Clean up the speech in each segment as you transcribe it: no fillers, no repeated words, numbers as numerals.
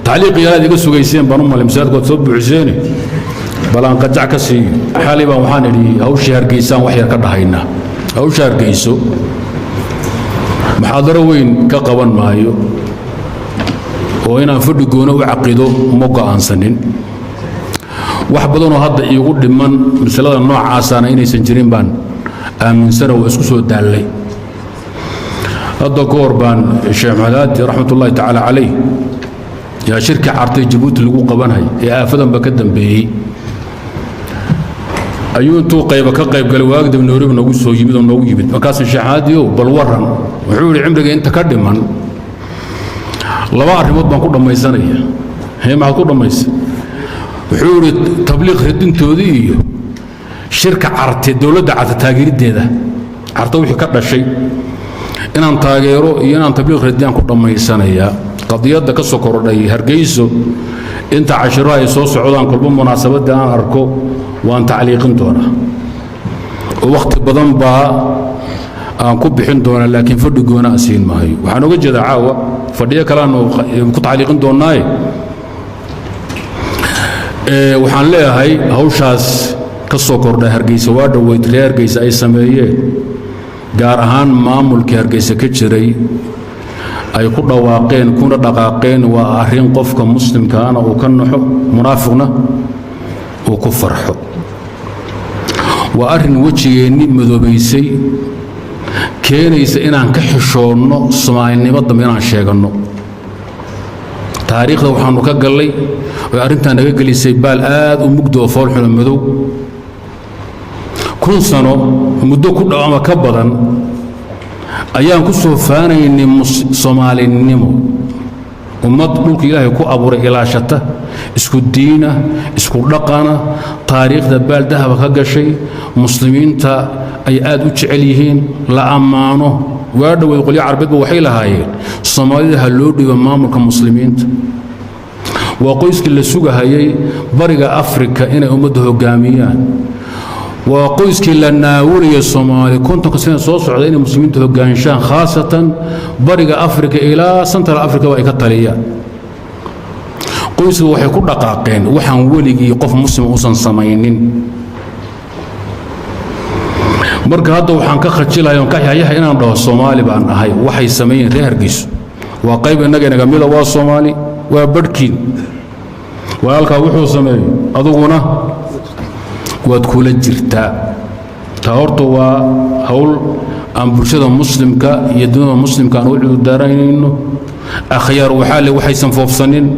Tacliiq yaraad iga sugayseen baan u malay, masaajidka waad soo buuxiseene, bal aan qajac ka siiyo. Xalay baan waxaan idhi hawshii Hargeysaan wax yar ka dhahaynaa. Hawsha Hargeyso muxaadaro weyn ka qaban maayo oo inaan fadhi goono u caqido ma go'aansanin. Wax badanoo hadda iigu dhiman masalada noocaasana inaysan jirin baan aaminsana, waa isku soo daallay. Hadda ka hor baan Sheekh Maxamed Haadi, raxmatullahi tacaala calayh, yaa shirkii Cartay Jabuuti lagu qabanhay ee aafadanba ka dambeeyey ayuu intuu qayba ka qayb galay waagdib Nairobi noogu soo yimid oo noogu yimid. Markaasuu, "Sheekh Haadiow, bal warran." Wuxuu yidhi, "Cimriga inta ka dhiman laba arrimood baan ku dhammaysanaya." "Hee, maxaad ku dhammaysay?" Wuxuu yidhi, "Tabliiq radintoodii iyo shirka Carte, dowladda Carte taageeriddeeda. Carte wixii ka dhashay inaan taageero iyo inaan tabliiq radiyaan ku dhammaysanayaa." Qadiyadda ka soo kordhay Hargeyso, inta cashiro ay soo socdaan, kolba munaasabadii aan arko waan tacliiqin doonaa oo wakhti badan baa aan ku bixin doonaa, laakiin fadhi goona aan siin maayo. Waxaan oga jeedaa caawa fadhiyo kaleaanu ku tacliiqin doonaaye. Waxaan leeyahay hawshaas ka soo kordhay Hargeysa waa dhoweyd, reer Hargeysa ay sameeyeen, gaar ahaan maamulkii Hargeysa ka jiray ay ku dhawaaqeen kuna dhaqaaqeen, waa arrin qofka muslimkaana uu ka naxo, munaafiqna uu ku farxo. Waa arrin wejigeenni madoobaysay, keenaysa inaan ka xishoonno soomaalinimo dambe inaan sheeganno. Taariikhda waxaannu ka gallay oy arrintaa naga gelisay baal aad u mugdo oo foolxuno madow. 1000 sano muddo ku dhow ama ka badan ayaan ku soo faanaynay soomaalinimo, ummad dhulka Ilaahay ku abuuray ilaashata, isku diina, isku dhaqana, taariikhda baal dahaba ka gashay, muslimiinta ay aad u jecel yihiin, la ammaano. Waa dhoweyd qolyo Carbeedba waxay lahaayeen Soomaalida ha loo dhibo maamulka muslimiinta. Waa qoyskii la sugahayay Bariga Afrika inay ummadda hoggaamiyaan. Waa qoyskii la naawinaya Soomaali 50-ka sana soo socda inay muslimiinta hoggaanshaan, khaasatan Bariga Afrika ilaa Central Africa ay ka taliyaan. Qoyska waxay ku dhaqaaqeen waxaan weligii qof muslim uusan samaynin. Marka hadda waxaan ka khajilaya oon ka yaxyaxa inaan dhaho Soomaali baan ahay. Waxay sameeyeen reer Hargeyso waa qayb innaga inaga mida, waa Soomaali, waa badhkiin. Walaalkaa wuxuu sameeyo aduguna waad kula jirtaa. Taa horta waa hawl aan bulshada muslimka iyo dunida muslimka aan u cudurdaaranayno. Akhyaar waxaa le waxaysan foofsanin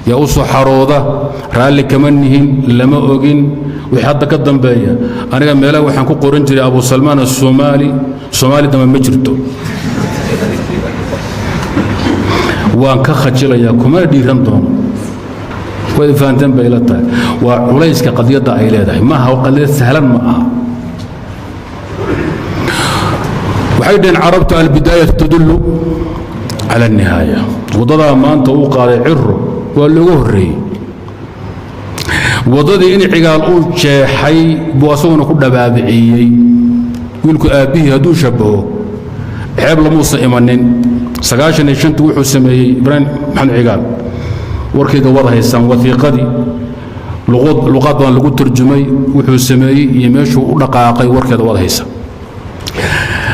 yaa u soo xarooda. Raalli kama nihin, lama ogin wixii hadda ka dambeeya. Aniga meelaha waxaan ku qoran jiray Abu Salmaan Asoomaali. Soomaali dambe ma jirto, waan ka khajilayaa, kumana dhiiran doono. Waad fahanteen bay ila tahay. Waa culayska qadiyadda ay leedahay, ma aha qadiyad sahlan, ma aha. Waxay dhaheen Carabtu, albidaayatu tadullu cala annihaaya. Waddadaa maanta uu qaaday Ciro waa looga horreeyey. Waddadii in Cigaal uu jeexay buu asaguna ku dhabaabiciyey. Wiilku aabbihii hadduu shabbaho, ceeb lamuusan imanin. 95-tii wuxuu sameeyey Ibraahim Maxamed Cigaal, warkayga wada haysaan, waiiqadii luqaad badan lagu turjumay. Wuxuu sameeyey iyo meeshuu u dhaqaaqay warkeeda wada haysa.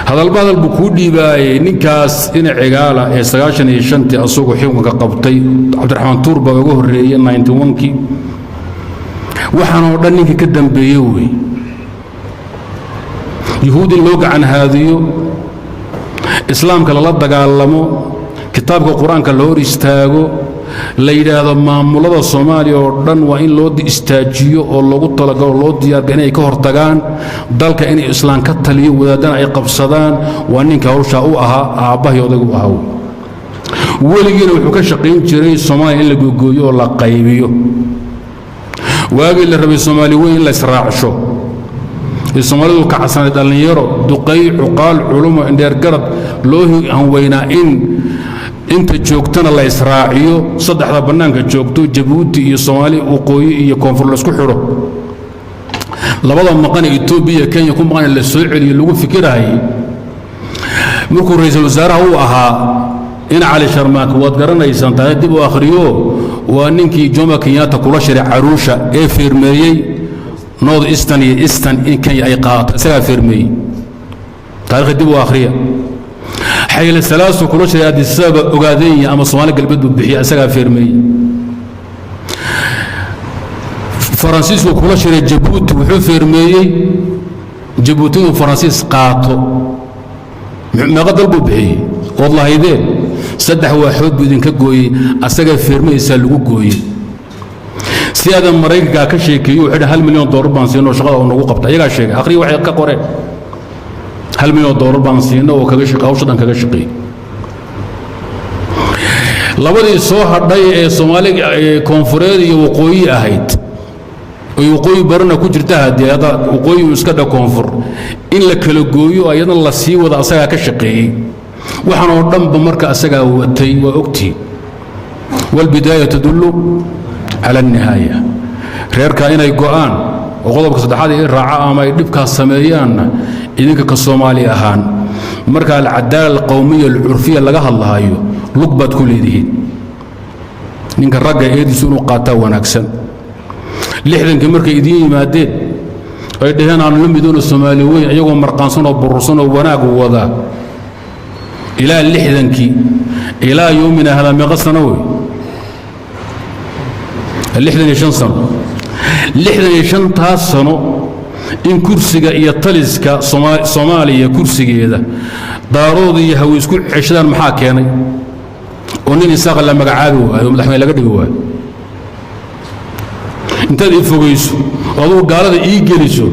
Hadalba hadal buu kuu dhiibaayey ninkaas ina Cigaala ee 95-tii asagoo xukunka qabtay. Cabdiraxmaan Tuur baa uga horreeyey 91-kii. Waxaanoo dhan ninkii ka dambeeye wey. Yuhuud in loo gacan haadiyo, islaamka lala dagaalamo, kitaabka Qur-aanka la hor istaago, la yidhaahdo maamulada Soomaaliya oo dhan waa in loo istaajiyo oo loogu talagalo, loo diyaarga inay ka hortagaan dalka inay islaam ka taliyo, wadaadana ay qabsadaan, waa ninka hawshaa u ahaa aabbahay, odaygu u ahaa. Weligiina wuxuu ka shaqayn jiray Soomaaliya in la googooyo oo la qaybiyo. Waagii la rabay Soomaali weyn in la israacsho ee Soomaalidu kacsanay, dhallinyaro, duqay, cuqaal, culumo, indheer garad, loo hanweynaa in inta joogtana la israaciyo, saddexda bannaanka joogto, Jabuuti iyo Soomaali waqooyi iyo koonfur laysku xidho, labada maqane Etoobiya iyo Kenya ku maqane la soo celiyo lagu fikirahayay. Markuu ra'iisul wasaaraha u ahaa In Cali Sharmaake waad garanaysaan, taariikh dib u akhriyo. Waa ninkii Jomo Kenyatta kula shiray Caruusha ee feermeeyey North Eastern iyo Eastern in Kenya ay qaadato, isagaa feermeeyey. Taarikhda dib u akhriya. Xayle Salaasu kula shiray Addis Ababa, Ogaadeenya ama Soomaali Galbeed buu bixiya, isagaa feermeeyey. Faransiisku kula shiray Jabuuti, wuxuu feermeeyey Jabuuti inuu Faransiis qaato. Meeqa dal buu bixiyey ood lahaydeen? Saddex waaxood buu idinka gooyey, asaga feermahaysaa lagu gooyey. Si aadan Maraykankaa ka sheekeeyo, wuxuu yidhi $1 milyan baan siinoo shaqada uu nagu qabta. Iyagaa sheegay, akhriya waxay ka qoreen. $1 milyan baan siino oo kaga hawsha dhan kaga shaqeeyey. Labadii soo hadhay ee Soomaali koonfureed iyo waqooyi ahayd, oy waqooyi barana ku jirta, haddii hadda waqooyi uu iska dha koonfur in la kala gooyo, ayadna la sii wada, asagaa ka shaqeeyey. Waxaan oo dhanba marka asagaa watay, waa ogtihi. Walbidaaya tadullu cala annihaaya. Reerka inay go'aan oo qodobka saddexaad i raaca ama ay dhibkaas sameeyaanna, idinka ka Soomaali ahaan, marka alcadaala alqowmiya alcurfiya laga hadlahayo, lug baad ku leedihiin. Ninka ragga eediisu inuu qaataa wanaagsan. 60-kii markay idiin yimaadeen ay dhaheen aanu la midoono Soomaali weyn, iyagoo marqaansan oo burursan oo wanaag wada, ilaa 60-kii ilaa yowmina hada, meeqa sano wey? 65 sano. 65-taas sano in kursiga iyo taliska Soomaaliya, kursigeeda Daarood iyo Hawi isku ceshadaan, maxaa keenay oo nin Isaaqa la magacaabi waayo oo madaxweyne laga dhigi waayo? Intaad ii fogayso oo adugu gaalada ii geliso,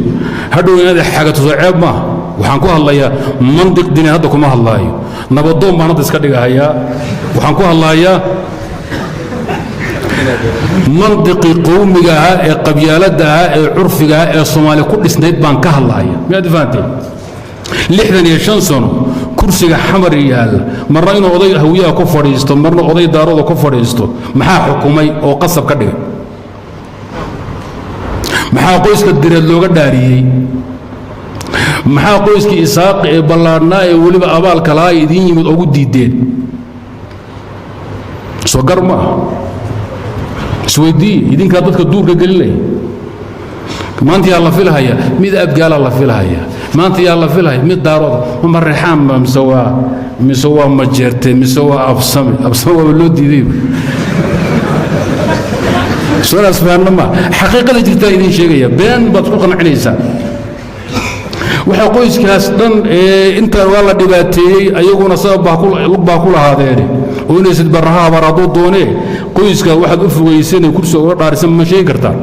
hadhow inaad xagato soo ceeb maaha. Waxaan ku hadlayaa mandiq diineed, hadda kuma hadlaayo nabadoon baan hadda iska dhigahayaa. Waxaan ku hadlayaa mandiqii qowmiga ahaa ee qabyaaladda ahaa ee curfiga ahaa ee Soomaaliya ku dhisnayd baan ka hadlahaya. Miyaad fahanteen? 65 sano kursiga Xamar yaalla, marna inuu oday Hawiyaha ku fadhiisto, marna oday Daarooda ku fadhiisto, maxaa xukumay oo qasab ka dhigay? Maxaa qoyska Direed looga dhaariyey? Maxaa qoyskii Isaaqi ee ballaadhnaa ee weliba abaalka lahaa idiin yimid ugu diideen? Soo gar ma ah? Isweydiiye. Idinkaa dadka duurka gelinaya. Maanta yaa la filhaya? Mid Abgaalaa la filhaya. Maanta yaa la filhaya? Mid Daarooda. Ma Mareexaanba mise waa Majeerte mise waa Absame? Absame waaba loo diiday. Soonaas fahanno ma xaqiiqada jirtaa idiin sheegaya, been baad ku qancinaysaa. Waxaa qoyskaas dhan ee intaan waa la dhibaateeyey, ayaguna sabab baa ku lug baa ku lahaadeene oo inaysid barraha habar hadduu doonee, qoyska waxaad u fogaysanay kursiga uga dhaarisan, ma sheegi kartaa?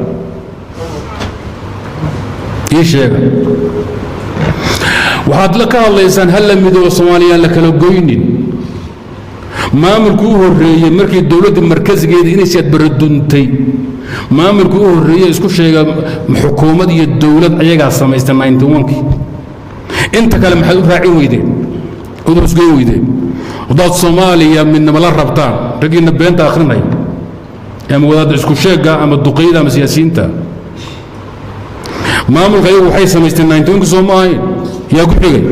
Ii sheega. Waxaad la ka hadlaysaan hal la midoobo, Soomaaliyaan la kala goynin. Maamulku u horreeyey markii dowladda markasigeeda inaysiad baraduntay, maamulku u horreeyey isku sheega xukuumad iyo dowlad ayagaa samaystay 91-kii. Inta kale maxaad u raacin weydeen ood hosgeyn weydeen haddaad Soomaaliya midnimo la rabtaan? Raggiinna beenta akhrinaya ama wadaadda isku sheegga ama duqeyda ama siyaasiyiinta, maamulka ayagu waxay samaysteen 91-kii, soo ma ahayn? Yaa ku xigay?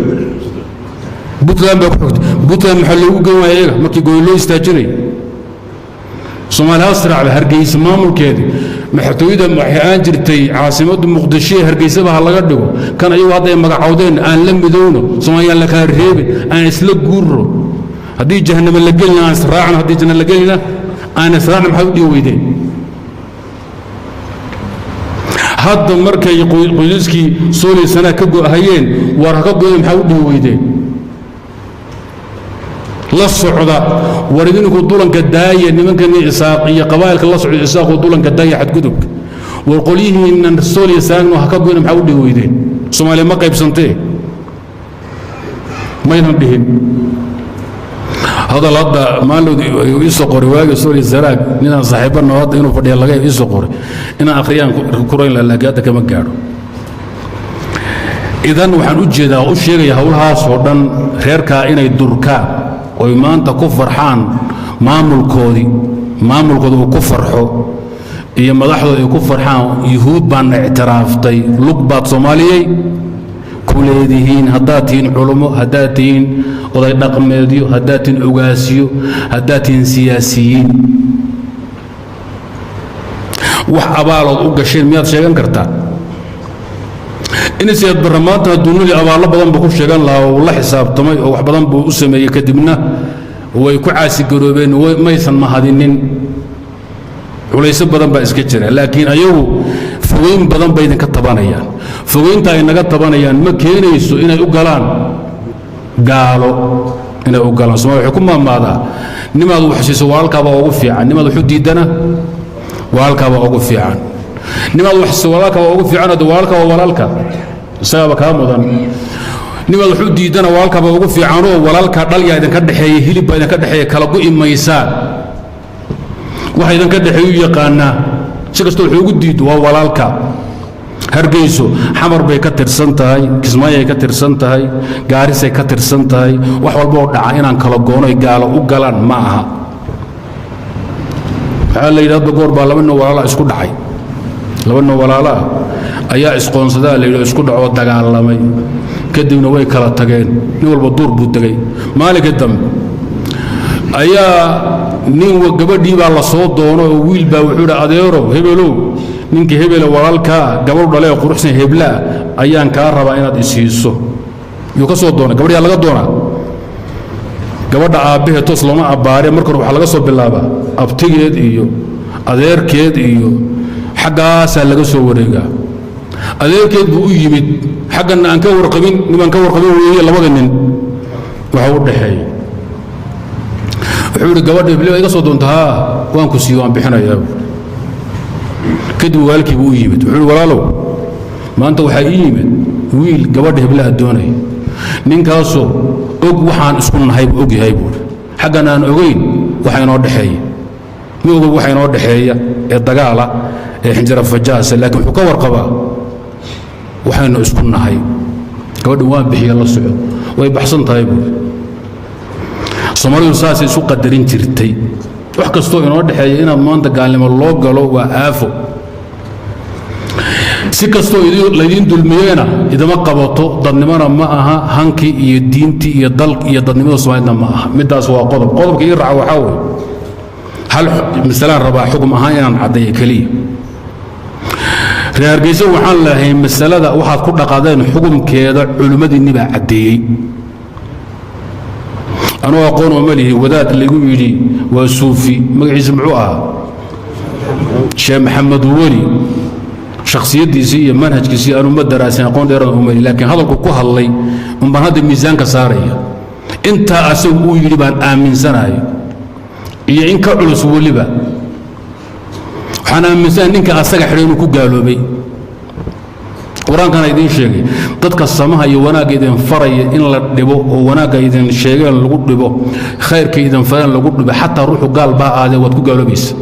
Puntland baa ku xigtay. Puntland maxaa loogu geyn waaya iyaga markii gooni loo istaajinay? Soomaali hasraacda. Hargeysa maamulkeedii madaxtooyada waxay aan jirtay caasimaddu Muqdisho, Hargeysaba ha laga dhigo. Kan ayagu hadda ay magacowdeen aan la midowno, Soomaaliyaan la kala reebin, aan isla guurro. Haddii jahanamo la gelina aan israacno, haddii janno la gelina aan israacno. Maxaad u dhihi weydeen? Hadda markay qoysaskii soolay sanaa ka go'hayeen, war ha ka go'een, maxaa u dhihi weydeen? La socda, war idinku dulanka daaya. Nimankani Isaaq iyo qabaa'ilka la socda, Isaaqoo dulanka daaya, xadgudubka. War qolyihiinnan sooliya saagno ha ka goyna, maxaa u dhihi weydeen? Soomaaliya ma qaybsantee, maynan dhihin. Hadal hadda maalowd iisoo qoray waagi sooliya sanaag ninaan saaxiibbano hadda inuu fadhiya laga iisoo qoray, inaan akhriyaan kurayn laha, laakiin hadda kama gaadho. Idan waxaan u jeedaa, u sheegaya howlahaasoo dhan, reerkaa inay durkaan oy maanta ku farxaan maamulkoodii, maamulkooda uu ku farxo iyo madaxdooda ay ku farxaan. Yuhuud baana ictiraaftay, lug baad Soomaaliyey Ku leedihiin haddaad tihiin culummo, haddaad tihiin oday dhaqmeedyo, haddaad tihiin ogaasiyo, haddaad tihiin siyaasiyiin. Wax abaalood u gasheen miyaad sheegan kartaa? In Siyaad Barre maanta hadduu nuli abaallo badan buu ku sheegan lahaa oo uu la xisaabtamay oo wax badan buu u sameeyey, kadibna way ku caasigaroobeen, maysan mahadinin. Culayso badan baa iska jira, laakiin ayagu fogeyn badan bay idinka tabanayaan. Fogeynta ay naga tabanayaan ma keenayso inay u galaan gaalo, inay u galaan. Somalia waxay ku maamaadaa: nimaad wax siiso walaalkaabaa ugu fiican, nimaad wax u diiddana walaalkaabaa ugu fiican. Nimaad wax siiso walaalkaabaa ugu fiican, de walaalka waa walaalka, isagaaba kaa mudan. Nimaad wax u diiddana walaalkaabaa ugu fiicanoo walaalkaa dhalyaa idinka dhexeeya, hilib baa idinka dhexeeya, kala gu'i maysaan. Waxa idinka dhexeeyu yaqaanaa, si kastoo wax ugu diiddo waa walaalka. Hargeyso Xamar bay ka tirsan tahay, Kismaayay ka tirsan tahay, Gaarisay ka tirsan tahay. Wax walba oo dhaca inaan kala goonoy gaalo u galaan ma aha. Waxaa la yidhi hadda goor baa laba nin walaalaa isku dhacay. Laba nin walaalaah ayaa isqoonsadaa la yidhi, isku dhacoo dagaalamay, kadibna way kala tageen, nin walba duur buu tegey. Maalinka dambe ayaa nin gabadhii baa la soo doono oo wiil baa wuxuu idhi: "Adeerow hebelow, ninkii hebele walaalkaa gabadhu dhalee quruxsan heblaa ayaan kaa rabaa inaad isiiso." Yuu ka soo doonay? Gabadhiyaa laga doonaa. Gabadha aabbaheed toos looma abbaare. Marka hore waxaa laga soo bilaabaa abtigeed iyo adeerkeed iyo xaggaasaa laga soo wareegaa. Adeerkeed buu u yimid, xagganna aan ka warqabin, nimaan ka warqabin weeye. Labada nin waxa u dhaxeeya, wuxuu yidhi: "Gabadha hebli iga soo doonta, haa, waan ku siiye, waan bixinayaa." Kadib walaalkii buu u yimid, wuxuu yidhi: "Walaalow, maanta waxaa ii yimid wiil gabadha heblaha doonaya, ninkaasoo og waxaan isku nahay buu og yahay," buuri, "xaggan aan ogayn waxa inoo dhexeeya, ma ogow waxa inoo dhexeeya ee dagaala ee xinjira fajaasa, laakiin wuxuu ka warqabaa waxaynu isku nahay. Gabadhan waan bixiya, la soco, way baxsan tahay," buuri. Soomaalidu saasay isu qadarin jirtay. Wax kastoo inoo dhexeeya inaad maanta gaalnimo loo galo waa aafo. Si kastoo laydiin dulmiyeyna idama qabato, dadnimona ma aha, hankii iyo diintii iyo dal iyo dadnimada soomaalidna ma aha. Middaas waa qodob. Qodobka ii raaca waxaa weeye hal masalaan rabaa xukm ahaan inaan caddeeyo keliya. Reer Hargeysa waxaan leehay, masalada waxaad ku dhaqaadeen xukumkeeda culimmadiinni baa caddeeyey. Anuu aqoon oo ma lihi wadaad laygu yidhi waa suufi, magaciisa muxuu ahaa? Sheekh Maxamed Weli. Shakhsiyaddiisii iyo manhajkiisii anu ma daraasin, aqoon dheerada uma lihi, laakiin hadalku ku hadlay unbaan hadda miisaanka saaraya. Intaa asagu uu yidhi baan aaminsanahay iyo in ka culus. Weliba waxaan aaminsanahay ninka asaga xidhay inuu ku gaaloobay. Qur-aankana idiin sheegay dadka samaha iyo wanaagga idin faraya in la dhibo, oo wanaagga idin sheegeen lagu dhibo, khayrka idin fareen lagu dhibo, xataa ruuxu gaal baa aadee, waad ku gaaloobaysa.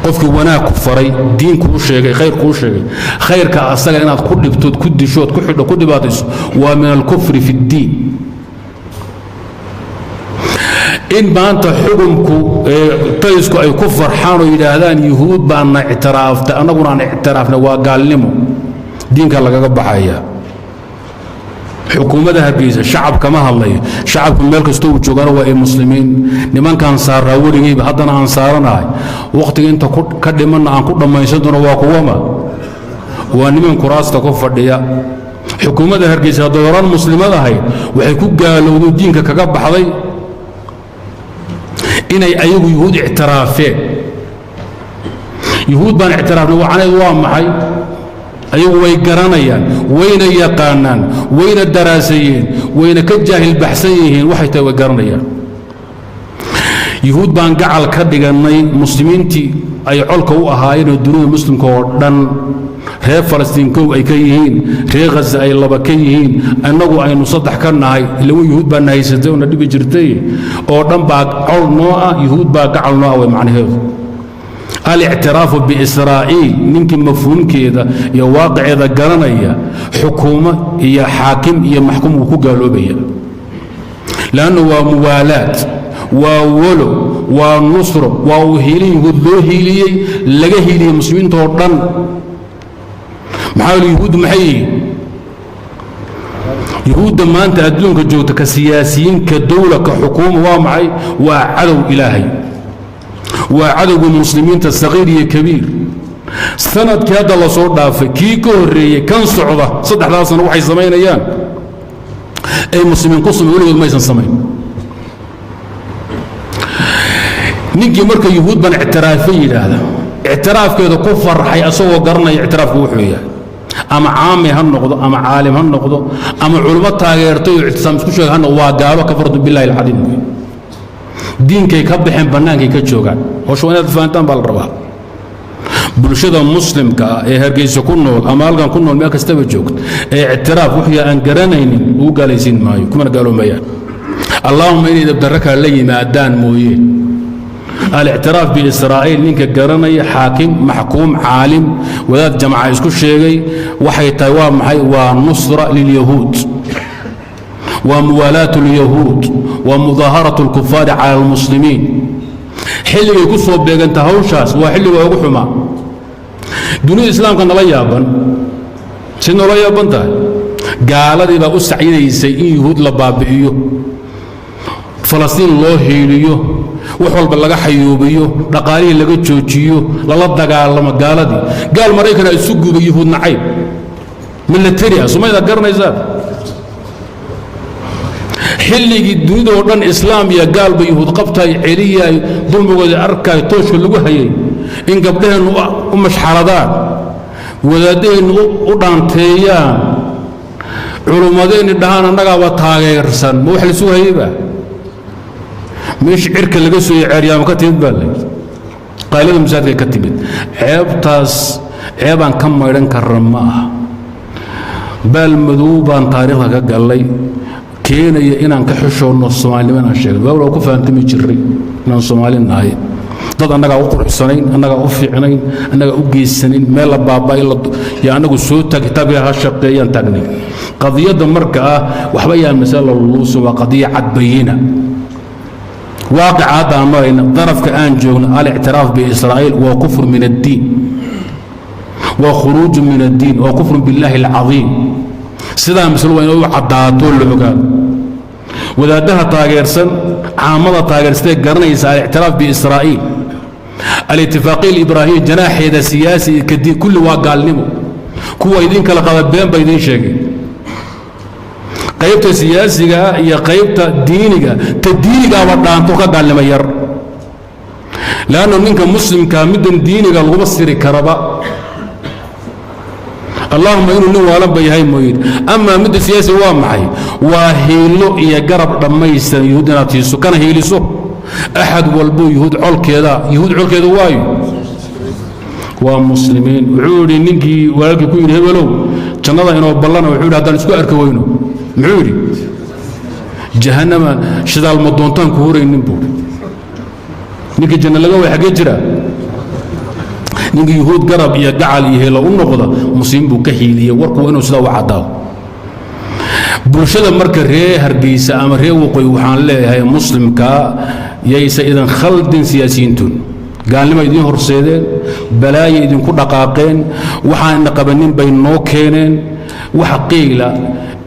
Qofkii wanaag ku faray, diin kuu sheegay, khayr kuu sheegay, khayrka asaga inaad ku dhibtood, ku dishood, ku xidho, ku dhibaatayso waa min alkufri fi ddiin. In maanta xukunku talisku ay ku farxaan oo yidhaahdaan yuhuud baana ictiraaftay, annaguna aan ictiraafnay, waa gaalnimo, diinka lagaga baxaya. Xukuumadda Hargeysa, shacab kama hadlayo, shacabku meel kastoo uu joogaana waa ay muslimiin. Nimankaan saaraa weligeyba, haddana aan saaranahay, wakhtiga inta ka dhimanna aan ku dhammaysan doono, waa kuwama? Waa niman kuraasta ku fadhiya. Xukuumadda Hargeysa hadday horaan muslimad ahayd, waxay ku gaalowday, diinka kaga baxday inay ayagu yuhuud ictiraafeen. Yuhuud baan ictiraafnay wacneed waa maxay? Ayagu way garanayaan, wayna yaqaanaan, wayna daraasayeen, wayna ka jaahil baxsan yihiin. Waxay tahay way garanayaan. Yuhuud baan gacal ka dhigannay, muslimiintii ay colka u ahaayeenoo dunida muslimka oo dhan, reer Falastiin kow ay ka yihiin, reer Khaza ay laba ka yihiin, annagu aynu saddex ka nahay, ilawa yuhuud baa na haysatay oo na dhibi jirtay oo dhan baa col noo ah. Yuhuud baa gacal noo ah way macnaheedu. Alictiraafu biisraa'iil, ninkii mafhuumkeeda iyo waaqiceeda garanaya, xukuumo iyo xaakim iyo maxkuum wuu ku gaaloobaya, lannu waa muwaalaad, waa walo, waa nusro, waa uu hiilin yuhuud loo hiiliyey, laga hiiliyey muslimiintoo dhan. Maxaa yeel yuhuuddu maxay yihiin? Yuhuudda maanta adduunka joogta, ka siyaasiyiin, ka dowla, ka xukuuma, waa maxay? Waa cadow Ilaahay, waa cadowga muslimiinta, saqiir iyo kabiir. Sanadkii hadda la soo dhaafay, kii ka horreeyey, kan socda, saddexdaa sano waxay samaynayaan ay muslimiin ku samay weligood maysan samayn. Ninkii marka yuhuud baan ictiraafay yidhaahda, ictiraafkeeda ku farxay asagoo garanaya ictiraafku wuxuu yahay, ama caami ha noqdo ama caalim ha noqdo ama culummo taageertay oo ictisaam isku sheega ha noqdo, waa gaalo, kafartu billahi alcadiim wey. Diinkay ka baxeen, bannaankay ka joogaan. Howsha waa inaad fahantaan baa la rabaa. Bulshada muslimka ah ee Hargeysa ku nool ama halkan ku nool, meel kastaba joogto, ee ictiraaf wuxuu aan garanaynin lagu gaalaysiin maayo, kumana gaaloomayaan, allaahuma inay dabdarro kale la yimaadaan mooye. Alictiraaf biisraa'iil ninka garanaya, xaakim, maxkuum, caalim, wadaad jamca isku sheegay, waxay tahay waa maxay? Waa nusra lilyahuud, waa muwaalaat اlyahuud, waa mudaaharat اlkufaari cala almuslimiin. Xilligay ku soo beeganta hawshaas waa xilliga ugu xumaa. Dunida islaamka nala yaaban, si noola yaaban tahay, gaaladii baa u sacyinaysay in yuhuud la baabi'iyo, Falastiin loo hiiliyo, wax walba laga xayuubiyo, dhaqaalihii laga joojiyo, lala dagaalamo gaaladii. Gaal Maraykana isu gubay yuhuud nacayb milatari ah, somaydaad garanaysaa. Xilligii dunida oo dhan islaam iyo gaalba yuhuud qabtaay, celiyaay, dulmigooda arkaay, tooshka lagu hayay, in gabdhaheennu u mashxaradaan, wadaadaheennu u dhaanteeyaan, culummadeenni dhahaan annagaaba taageersan, ma wax laisu hayeyba? Meesha cirka laga sooyey ceeryaama ka timid baa layidhi, qaylada masaajidka ka timid. Ceebtaas ceebaan ka maydhan karra ma aha. Baal madow baan taariikhda ka gallay, keenaya inaan ka xishoonno soomaalinimo inaan sheegno. Waa ku fahamtami jirray inaan Soomaali nahay, dad annagaa u quruxsanayn, annagaa u fiicnayn, annagaa u geysanayn, meel la baaba'ay yaa annagu soo taag, kitaabkii ha shaqeeyaan taagnay. Qadiyadda marka ah waxba yaa masale la luluusin, waa qadiya cad, bayina. Waaqica hadda aan marayna, darafka aan joogno, alictiraaf biisraa'iil waa kufr min addiin, waa khuruuju min addiin, waa kufru biاllahi alcadiim. Sidaa masle waa inay u caddaato, la ogaado. Wadaaddaha taageersan, caamada taageersatee garanaysa alictiraaf biisraa'iil, alitifaaqiya alibraahiya, janaaxeeda siyaasi iyo kadiin, kulli waa gaalnimo. Kuwa idin kala qaba been ba idiin sheegay. Qaybta siyaasiga iyo qaybta diiniga, ta diinigaaba dhaanto, ka gaalnimo yar, leannu ninka muslimkaa middan diiniga laguma siri karaba, allahuma inuu nin waalanba yahay mooyid. Amaa midda siyaasiga waa maxay? Waa hiilo iyo garab dhammaystiran yuhuud inaad siiso, kana hiiliso axad walbo yuhuud colkeeda. Yuhuud colkeeda waayo waa muslimiin. Wuxuu yidhi ninkii walaalkii ku yidhi, "Hebelow, jannada inoo ballana." Wuxuu yidhi, "Haddaan isku arki weyno?" Muxuu yidhi? "Jahannama shidaal ma doontaan ku huraynin," buuri. Ninkii janno laga way xaggee jira? Ninka yuhuud garab iyo gacal iyo helo u noqda, muslimiin buu ka hiiliyey. Warku waa inuu sidaa u caddaado. Bulshada marka ree Hargeysa ama ree Waqooyi waxaan leeyahay, muslimkaa yaysa idan khaldin siyaasiyiintoon. Gaalnimo idiin horseedeen, balaaya idinku dhaqaaqeen, waxaan ina qabanin bay noo keeneen. Wax qiila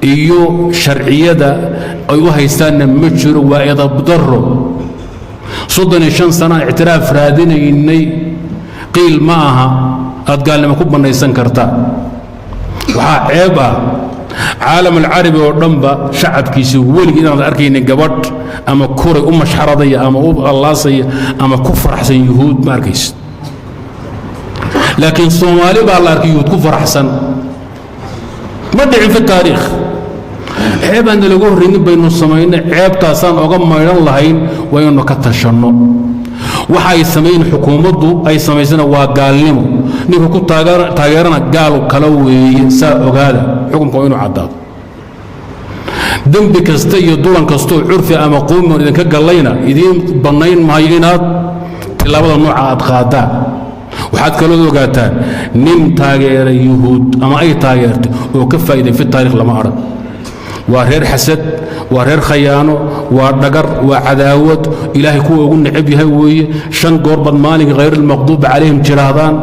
iyo sharciyada ay u haystaanna ma jiro, waa edabdarro. 35 sanaan ictiraaf raadinaynay, qiil ma aha aad gaalnimo ku bannaysan kartaa. Waxaa ceeb ah caalam alcarabi oo dhanba shacabkiisi weligii inaad arkaynin gabadh ama kuray u mashxaradaya ama u allaasaya ama ku faraxsan yuhuud, ma arkaysid. Laakiin Soomaali baa la arkay yuhuud ku faraxsan. Ma dhicin fi taariikh. Ceebaanna lagu horraynin baynu samaynay. Ceebtaasaan oga maydhan lahayn waa inaynu ka tashanno. Waxa ay samayn xukuumaddu ay samaysana waa gaalnimo, ninka ku taageerana gaal kala weeye. Saa ogaada, xukunka waa inuu caddaado. Dembi kasta iyo dulan kastoo curfi ama qowmi idinka gallayna idiin bannayn maayo inaad tillaabada nooca aad qaadaan. Waxaad kaloo ogaataan, nin taageeray yuhuud ama ay taageertay oo ka faa'iiday fi taarikh lama arag. Waa reer xasad, waa reer khayaano, waa dhagar, waa cadaawad. Ilaahay kuwa ugu necab yahay weeye. Shan goor baad maalinka khayr almaqduubi calayhim jiraahdaan.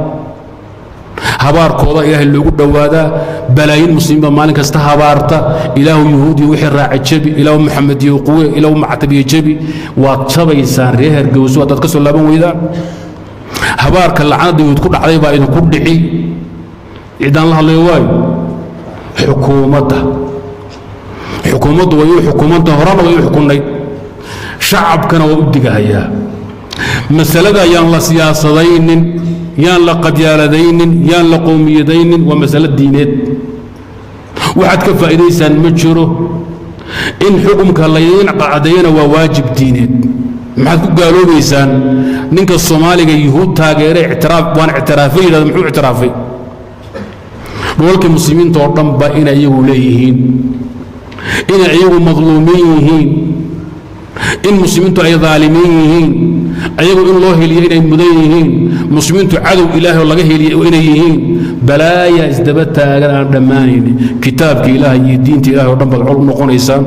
Habaarkooda Ilaahay loogu dhowaadaa. Balaayin muslimiin baa maalin kasta habaarta: Ilaahu Yuhuudiyo wixii raaca jebi, Ilaahu Maxamediyo quwe, Ilaahu Mactabiyo jebi. Waad jabaysaan, reer Hargeyso, haddaad ka soo laaban weydaan. Habaarka lacnada Yuhuud ku dhacday baa idinku dhici. Ciddaan la hadlayo waayo xukuumadda. Xukuumaddu way u xukumanta, horena way u xukunnayd. Shacabkana waa u digahayaa. Masalada yaan la siyaasadaynin, yaan la qabyaaladaynin, yaan la qowmiyadaynin. Waa masalo diineed. Waxaad ka faa'iidaysaan ma jiro. In xukumka laydiin cadeeyana waa waajib diineed. Maxaad ku gaaloobaysaan? Ninka Soomaaliga Yuhuud taageere, ictiraaf waan ictiraafay yidhahdo, muxuu ictiraafay? Dhulalkii muslimiinta oo dhan ba inay iyagu leeyihiin, inay iyagu madluumiin yihiin, in muslimiintu ay daalimiin yihiin, ayagu in loo heliyo inay mudan yihiin, muslimiintu cadow Ilaahay oo laga heliyo inay yihiin. Balaaya isdaba taagan aan dhammaanaynin. Kitaabka Ilaahay iyo diinta Ilahay o dhan baad col u noqonaysaan,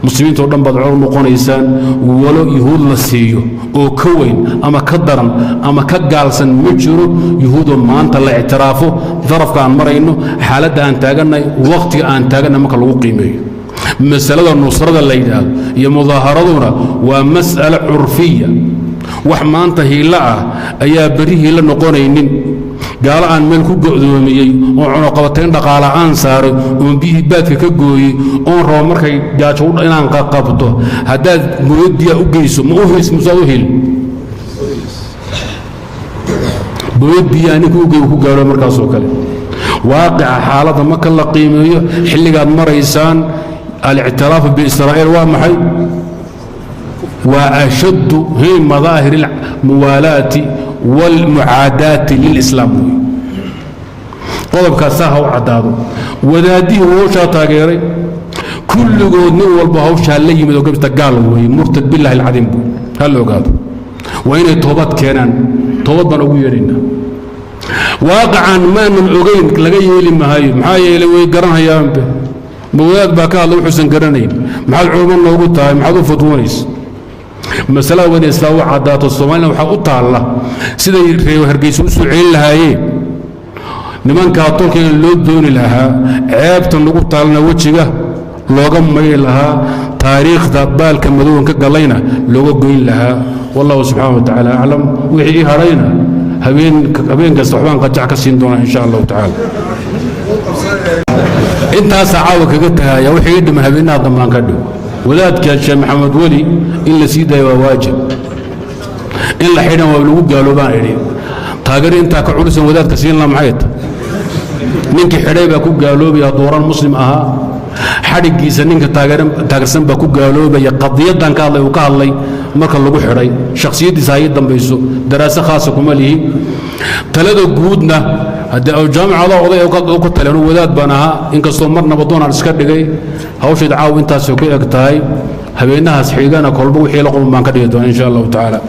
muslimiinta o dhan baad col u noqonaysaan. Walo Yuhuud la siiyo oo ka weyn ama ka daran ama ka gaalsan ma jiro. Yuhuudoo maanta la ictiraafo, darafka aan marayno, xaaladda aan taagannahay, wakhtiga aan taagannahay marka lagu qiimeeyo, masalada nusrada la yidhaahdo iyo mudaaharaduna waa mas'ale curfiya. Wax maanta hiilo ah ayaa berri hiilo noqonaynin. Gaalo aan meel ku go'doomiyey oo cunuqabatayn dhaqaala aan saaray, oon biyihii baadka ka gooyey, oon rabo markay gaajo inaan qaqabto, haddaad booyad biyaa u geyso, ma u heys musaad u heli? Booyad biyaa ninka u geey ku gaaro. Markaasoo kale waaqica xaaladda marka la qiimeeyo, xilligaad maraysaan, alictiraafu biisraa'iil waa maxay? Waa ashaddu madaahir almuwaalaati wاlmucaadaati lilislaam wey. Qodobkaasaa ha u caddaado. Wadaadihii hawshaa taageeray kulligood, nin walba hawshaa la yimid oo gabta, gaal weeye, murtad billahi alcadiim buy. Ha la ogaado, waa inay toobad keenaan. Toobad baan ugu yeedhaynaa. Waaqacan maanan ogayn laga yeeli maayo. Maxaa yeelay, way garanhayaanbe. Ma wadaad baa ka hadla wuxuusan garanayn? Maxaad culummo noogu tahay? Maxaad u fatwoonaysa? Masalada waa inay islaam u caddaato. Soomaalina waxaa u taalla siday reer Hargeysa u soo celin lahaayeen nimankaa tolka in loo dooni lahaa, ceebta nagu taalana wejiga looga mayri lahaa, taariikhda baalka madowan ka galayna looga goyn lahaa. Wallahu subxaana wa tacaala aclam. Wixii ii hadhayna habeen kasta waxbaan qajac ka siin doonaa, insha Allahu tacaala. Intaasaa caawa kaga tahaya. Wixii ii dhiman habeenaha dambaan ka dhigo. Wadaadka Sheekh Maxamed Weli in la sii daayo waa waajib. In la xidhan waa lagu gaaloobaan idhi. Taageero intaa ka culusan wadaadka siin la maxay ta? Ninkii xidhay baa ku gaaloobaya, dooran muslim ahaa. Xadhiggiisa ninka taageersan baa ku gaaloobaya. Qadiyaddan ka hadlay uu ka hadlay marka lagu xidhay, shakhsiyaddiisa ha ii dambayso, daraaso khaasa kuma lihi. Talada guudna haddii jaamicada oday ka tali, anu wadaad baan ahaa, inkastoo marnaba doonaan iska dhigay. Hawshayd caaw intaasay ku eg tahay. Habeenahaas xigana kolba wixii la qulman baan ka dhigi doona, insha Allahu tacaala.